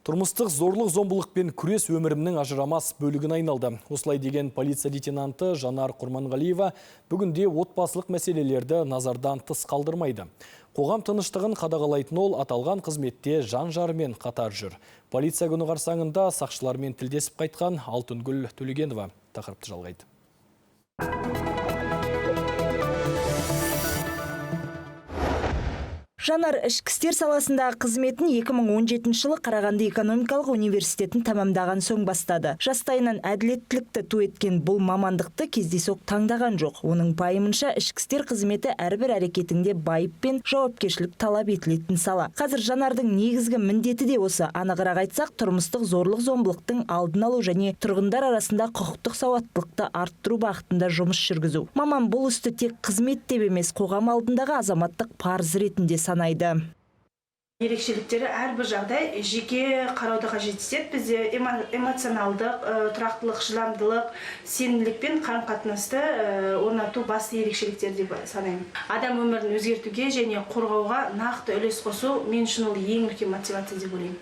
Тұрмыстық зорлық зомбылықпен күрес өмірімнің ажырамас бөлігіне айналды. Осылай деген полиция лейтенанты Жанар Құрманғалиева бүгінде отбасылық мәселелерді назардан тыс қалдырмайды. Қоғам тыныштығын қадағалайтын ол аталған қызметте жан жарымен қатар жүр. Полиция күні қарсаңында сақшылармен тілдесіп қайтқан Алтынгүл Төлегенова тақырыпты жалғайды. Жанар ішкі істер саласындағы қызметін 2017 жылы Қарағанды экономикалық университетін тәмамдаған соң бастады. Жастайынан әділеттілікті ту еткен бұл мамандықты кездейсоқ таңдаған жоқ. Оның пайымынша, ішкі істер қызметі әрбір әрекетіңде байып пен жауапкершілік талап етілетін сала. Қазір Жанардың негізгі міндеті де осы. Анығырақ айтсақ, тұрмыстық зорлық зомбылықтың алдын алу және тұрғындар арасында құқықтық сауаттылықты арттыру бағытында жұмыс жүргізу. Маман бұл істі тек қызмет деп емес, қоғам алдындағы азаматтық парыз ретінде санайды. Ерекшеліктері әрбір жағдай жеке қарауды қажет етеді. Бізде эмоционалдық тұрақтылық, жылдамдылық, сенімділік пен қарым-қатынасты орнату басты ерекшеліктер деп санаймын. Адам өмірін өзгертуге және қорғауға нақты үлес қосу мен үшін ол ең үлкен мотивация деп ойлаймын.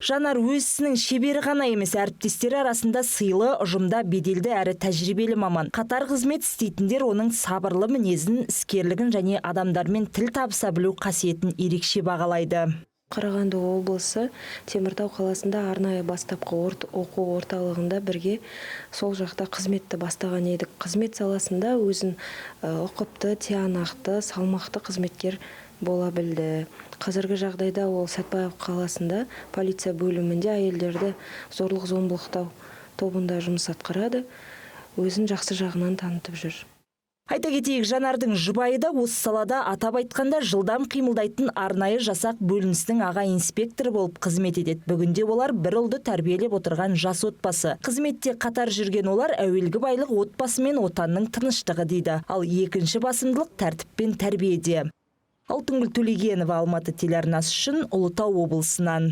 Жанар өз ісінің шебері ғана емес, әріптестері арасында сыйлы, ұжымда беделді әрі тәжірибелі маман. Қатар қызмет істейтіндер оның сабырлы мінезін, іскерлігін және адамдармен тіл табыса білу қасиетін ерекше бағалайды. Қарағанды облысы Теміртау қаласында арнайы бастапқы оқу орталығында бірге сол жақта қызметті бастаған едік. Қызмет саласында өзін ұқыпты, тиянақты, салмақты қызметкер бола білді. Қазіргі жағдайда ол Сәтбаев қаласында полиция бөлімінде әйелдерді зорлық зомбылықтау тобында жұмыс атқарады. Өзін жақсы жағынан танытып жүр. Айта кетейік, Жанардың жұбайы да осы салада, атап айтқанда, жылдам қимылдайтын арнайы жасақ бөлінісінің аға инспекторы болып қызмет етеді. Бүгінде олар бір ұлды тәрбиелеп отырған жас отбасы. Қызметте қатар жүрген олар әуелгі байлық отбасы мен отанның тыныштығы дейді. Ал екінші басымдылық тәртіп пен тәрбиеде. Алтынгүл Төлегенова, Алматы телеарнасы үшін Ұлытау облысынан.